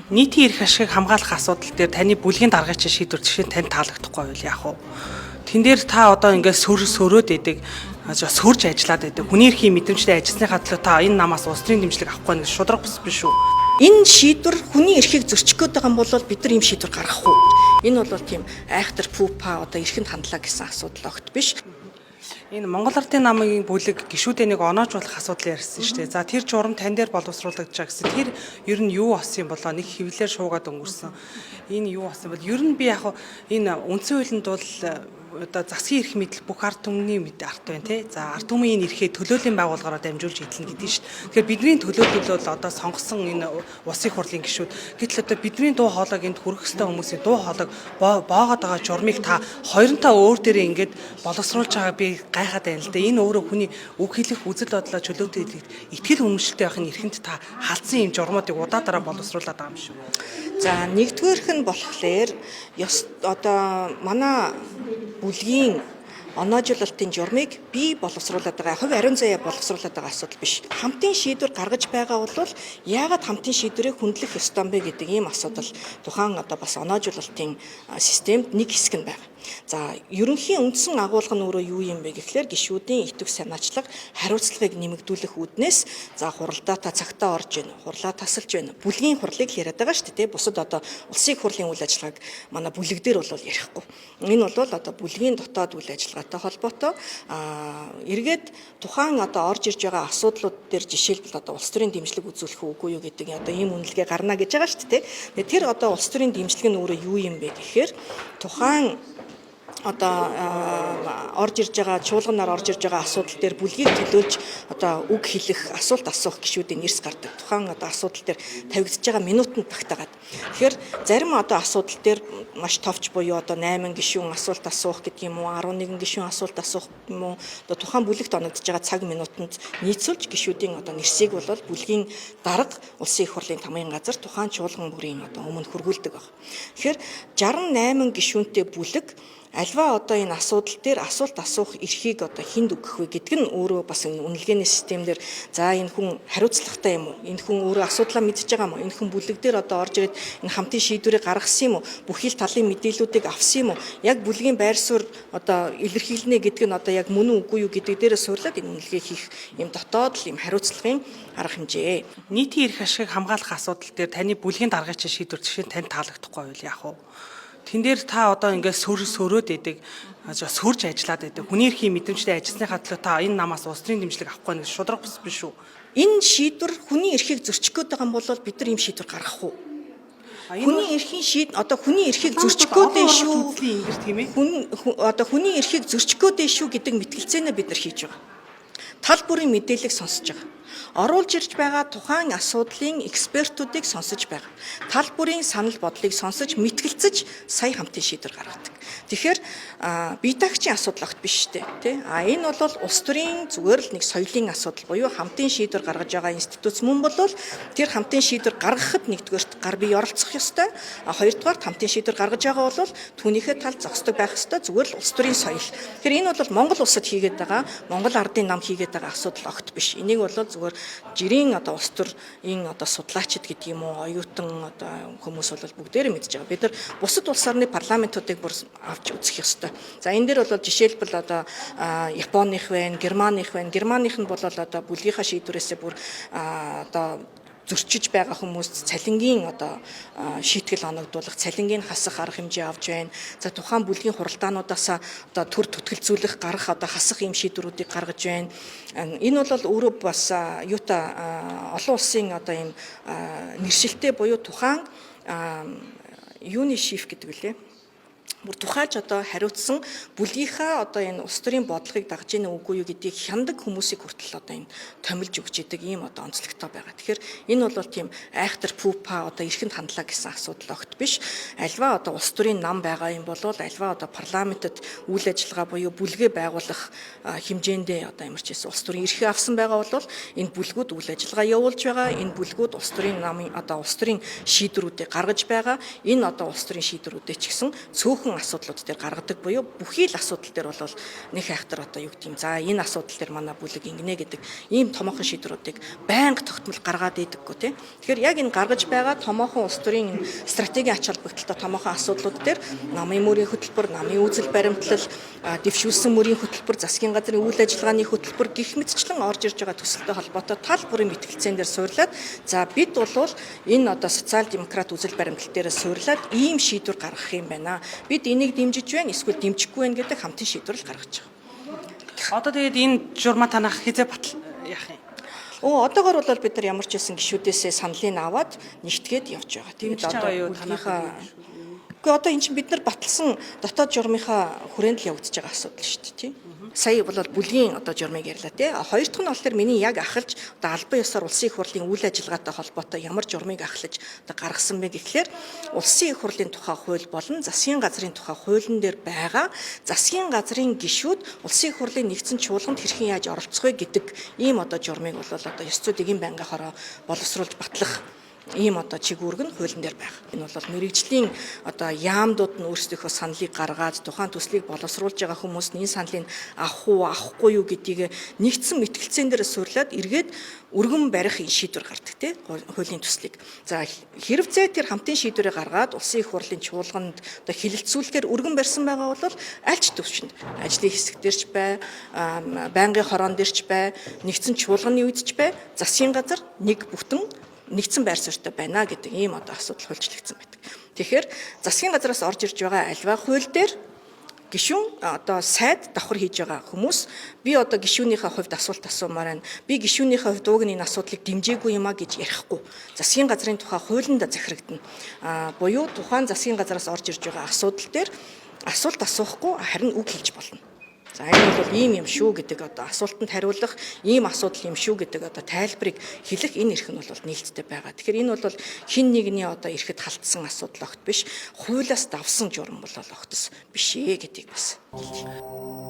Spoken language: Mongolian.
Нийтийн эрх ашигыг хамгаалах асуудал дээр таны бүлгийн даргын чинь шийдвэр жишээ нь танд таалагдахгүй байвал яах вэ? Тэн дээр та одоо ингээд сөр сөрөөд идэг, сөрж ажиллаад идэг. Хүний эрхийн мэдрэмжтэй ажилласныхаа төлөө та энэ намаас улс төрийн дэмжлэг авахгүй нэг шударга бус биш үү? Энэ шийдвэр хүний эрхийг зөрчих гээд байгаа юм бол бид нар ийм шийдвэр гаргах уу? Энэ бол тийм айхтар пүпа одоо эрхэнд хандлаа гэсэн асуудал огт биш. Энэ Монгол Ардын намын бүлэг гишүүдээ нэг оноожуулах асуудал ярьсан шүү дээ. За, тэр журам тань дээр боловсруулагдаж байгаа гэсэн. Тэр ер нь юу болсон юм болоо, нэг хэвлэлээр шуугаад өнгөрсөн. Энэ юу болсон бол ер нь би яг энэ үндсэн хуулинд бол одоо засгийн эрх мэдэл бүх ард түмний мэд арт байна тий. За, ард түмний энэ эрхээ төлөөлийн байгууллагаараа дамжуулж эдлэнэ гэдэг нь шүү дээ. Тэгэхээр бидний төлөөлөл бол одоо сонгосон энэ улсын хурлын гишүүд. Гэтэл одоо бидний дуу хоолойг энд хүргэх ёстой хүмүүсийн дуу хоолойг боогод байгаа журмыг та хоёрынтаа өөр дээрээ ингээд боловсруулж байгаа би гайхаад байна л да. Энэ өөрөө хүний үг хэлэх, үзэл бодлоо чөлөөтэй хэлэх итгэл үнэмшилтэй байхын эрхэнд та халдсан юм журмуудыг удаадараа боловсруулад байгаа юм шүү. За, нэгдүгээрх нь болохоор ёс одоо манай бүлгийн оноожуулалтын журмыг би боловсруулад байгаа, хувь ариун заяа боловсруулад байгаа асуудал биш. Хамтын шийдвэр гаргаж байгаа бол яагаад хамтын шийдвэрийг хүндлэх ёстой юм бэ гэдэг ийм асуудал тухайн одоо бас оноожуулалтын системд нэг хэсэг нь байна. За, ерөнхийн үндсэн агуулга нь өөрөө юу юм бэ гэхлээр гишүүдийн итгэх санаачлага, хариуцлагыг нэмэгдүүлэх үүднээс, за, хуралдаа та цагтаа орж байна, хурлаа тасалж байна. Бүлгийн хурлыг л яриад байгаа шүү дээ. Бусад одоо улсын их хурлын үйл ажиллагааг манай бүлэг дээр бол ярихгүй. Энэ бол одоо бүлгийн дотоод үйл ажиллагаатай холбоотой, эргээд тухайн одоо орж ирж байгаа асуудлууд дээр, жишээлбэл, одоо улс төрийн дэмжлэг үзүүлэх үгүй юу гэдэг одоо ийм үнэлгээ гарна гэж байгаа шүү дээ. Тэр одоо улс төрийн дэмжлэг нь өөрөө юу юм бэ гэхээр тухайн одоо орж ирж байгаа чуулганаар орж ирж байгаа асуудал дээр бүлгийг төлөөлж одоо үг хэлэх, асуулт асуух гишүүдийн нэрс гардаг. Тухайн одоо асуудал дээр тавигдж байгаа минутанд багтаагаад. Тэгэхээр зарим одоо асуудал дээр маш товч буюу одоо 8 гишүүн асуулт асуух гэдэг юм уу, 11 гишүүн асуулт асуух юм уу, одоо тухайн бүлэгт оногдож байгаа цаг минутанд нийцүүлж гишүүдийн одоо нэрсийг бол бүлгийн дарга улсын их хурлын тамгын газар тухайн чуулган бүрийн одоо өмнө хөргүүлдэг баг. Тэгэхээр 68 гишүүнтэй бүлэг альва одоо энэ асуудал дээр асуулт асуух эрхийг одоо хүнд өгөх вэ гэдэг нь өөрөө бас энэ үнэлгээний систем дээр, за, энэ хүн хариуцлагатай юм уу? Энэ хүн өөрөө асуудлаа мэдж байгаа юм уу? Энэ хүн бүлэг дээр одоо орж ирээд энэ хамтын шийдвэрийг гаргасан юм уу? Бүхий л талын мэдээллүүдийг авсан юм уу? Яг бүлгийн байр суурь одоо илэрхийлнэ гэдэг нь одоо яг мөн үү, үгүй юу гэдэг дээрээ суурлаад энэ үнэлгээ хийх юм дотоод л юм хариуцлагын арга хэмжээ. Нийтийн эрх ашигыг хамгаалах асуудал дээр таны бүлгийн даргын чинь шийдвэр жишээ нь танд таалагдахгүй байвал яах вэ? Тэн дээр та одоо ингээд сөр сөрөөд идэг, сөрж ажиллаад идэг. Хүний эрхийн мэдрэмжтэй ажилласныхаа төлөө та энэ намаас улс төрийн дэмжлэг авахгүй нэг шударга бус биш үү? Энэ шийдвэр хүний эрхийг зөрчих гээд байгаа юм бол бид нар ийм шийдвэр гаргах уу? Хүний эрхийн шийд одоо хүний эрхийг зөрчих гээд байна шүү. Ингэр тийм ээ. Хүн одоо хүний эрхийг зөрчих гээд байна шүү гэдэг мэтгэлцээнээ бид нар хийж байгаа. Тал бүрийн мэдээллийг сонсож байгаа. Оруулж ирж байгаа тухайн асуудлын экспертүүдийг сонсож байгаа. Тал бүрийн санал бодлыг сонсож, мэтгэлцэж сая хамтын шийдвэр гаргадаг. Тэгэхээр бие даагчийн асуудал огт биш шүү дээ, тий? А энэ бол улс төрийн зүгээр л нэг соёлын асуудал буюу хамтын шийдвэр гаргаж байгаа институт мөн бол тэр хамтын шийдвэр гаргахад нэгдүгээрт гар бие оролцох ёстой. А хоёрдугаар хамтын шийдвэр гаргаж байгаа бол түүнийхээ талд зогсдог байх ёстой. Зүгээр л улс төрийн соёл. Тэгэхээр энэ бол Монгол улсад хийгээд байгаа, Монгол ардын нам хийгээд байгаа асуудал огт биш. Энийг бол зүгээр жирийн одоо улс төрийн одоо судлаачид гэдэг юм уу, оюутан одоо хүмүүс бол бүгдээрээ мэдж байгаа. Бид нар бусад улс орны парламентуудыг бүр авч үзэх ёстой. За, энэ дээр бол жишээлбэл одоо Японых байна, Германых байна. Германых нь бол одоо бүлгийнхаа шийдвэрээсээ бүр одоо зөрчиж байгаа хүмүүст цалингийн одоо шийтгэл оногдуулах, цалингийн хасах арга хэмжээ авч байна. За, тухайн бүлгийн хуралдаануудаас одоо төр түтгэлзүүлэх, гарах одоо хасах ийм шийдвэрүүдийг гаргаж байна. Энэ бол өөрөө бас юута олон улсын одоо ийм нэршилтэй буюу тухайн юуны шиф гэдэг үлээ бүр тухайлж одоо хариуцсан бүлгийнхаа одоо энэ улс төрийн бодлогыг дагаж гинэ үгүй юу гэдгийг хяндаг хүмүүсийг хүртэл одоо энэ томилж өгч идэг ийм одоо онцлогтой байгаа. Тэгэхээр энэ бол тийм айхтар пүпа одоо эрхэнд хандлаа гэсэн асуудал огт биш. Альва одоо улс төрийн нам байгаа юм бол альва одоо парламентэд үйл ажиллагаа буюу бүлгээ байгуулах хэмжээндээ одоо ямар ч байсан улс төрийн эрхээ авсан байгаа бол энэ бүлгүүд үйл ажиллагаа явуулж байгаа. Энэ бүлгүүд улс төрийн намын одоо улс төрийн шийдвэрүүдийг гаргаж байгаа. Энэ одоо улс төрийн шийдвэрүүдээ ч гэсэн цөөхөн томоохон асуудлууд дээр гаргадаг буюу бүхий л асуудал дээр бол нэг хайхтар одоо юу гэдэг юм. За, энэ асуудал дээр манай бүлэг ингэнэ гэдэг ийм томоохон шийдвэрүүдийг байнга тогтмол гаргаад идэггүй, тий. Тэгэхээр яг энэ гаргаж байгаа томоохон улс төрийн стратегийн ач холбогдолтой томоохон асуудлууд дээр намын мөрийн хөтөлбөр, намын үзэл баримтлал, дэвшүүлсэн мөрийн хөтөлбөр, засгийн газрын үйл ажиллагааны хөтөлбөр гэх мэтчлэн орж ирж байгаа төсөлтэй холбоотой тал бүрийн мэтгэлцээн дээр суурлаад, за, бид бол энэ одоо социал демократ үзэл баримтлал дээр суурлаад ийм шийдвэр гаргах юм байна. Бид энийг дэмжиж байна, эсвэл дэмжихгүй байна гэдэг хамтын шийдвэр л гаргаж байгаа. Одоо тэгээд энэ журмаа танах хизээ батал яах юм? Одоогор бол бид нар ямар ч байсан гишүүдээсээ саналыг аваад нэгтгээд явж байгаа. Тэгээд Дэмжиж одоо байгаа юу танах? Үгүй, одоо эн чинь бид нар баталсан дотоод журмынхаа хүрээнд л явагдаж байгаа асуудал шүү дээ, тийм. Сая бол бүлгийн одоо журмыг ярьлаа, тий. Хоёр дахь нь болохоор миний яг ахалж одоо албан ёсоор улсын их хурлын үйл ажиллагаатай холбоотой ямар журмыг ахлаж одоо гаргасан бэ гэхлээр улсын их хурлын тухай хууль болон засгийн газрын тухай хуулийн дээр байгаа засгийн газрын гишүүд улсын их хурлын нэгдсэн чуулганд хэрхэн яаж оролцох вэ гэдэг ийм одоо журмыг бол одоо ёс зүйн дэгийн байнгын хороо боловсруулж батлах ийм одоо чиг үүрэг нь хуулийн дээр байх. Энэ бол мэрэгжлийн одоо яамдууд нь өөрсдийнхөө саналыг гаргаад тухайн төслийг боловсруулж байгаа хүмүүс нь энэ саналыг авах уу, авахгүй юу гэдгийг нэгдсэн мэтгэлцээн дээр суурлаад эргээд өргөн барих энэ шийдвэр гардаг, тий, хуулийн төслийг. За, хэрвээ тэр хамтын шийдвэрийг гаргаад улсын их хурлын чуулганд одоо хилэлцүүлэхээр өргөн барьсан байгаа бол аль ч төвшөнд ажлын хэсэг дээр ч бай, байнгын хороон дээр ч бай, нэгдсэн чуулганы үед ч бай, засгийн газар нэг бүтэн нэгдсэн байр суурьтай байна гэдэг ийм одоо асуудал хуульчлагдсан байдаг. Тэгэхээр засгийн газраас орж ирж байгаа альва хууль дээр гишүүн одоо сайд давхар хийж байгаа хүмүүс би одоо гишүүнийхээ хувьд асуулт асуумаар байна. Би гишүүнийхээ хувьд уг нь энэ асуудлыг дэмжээгүй юм а гэж ярихгүй. Засгийн газрын тухай хуулинд захирагдана. Буюу тухайн засгийн газраас орж ирж байгаа асуудал дээр асуулт асуухгүй, харин үг хэлж болно. За, энэ бол ийм юм шүү гэдэг одоо асуултанд хариулах, ийм асуудал юм шүү гэдэг одоо тайлбарыг хэлэх энэ эрх нь бол нээлттэй байгаа. Тэгэхээр энэ бол хэн нэгний одоо эрхэд халтсан асуудал огт биш, хуулиас давсан журам бол огтс биш ээ гэдгийг бас хэлье.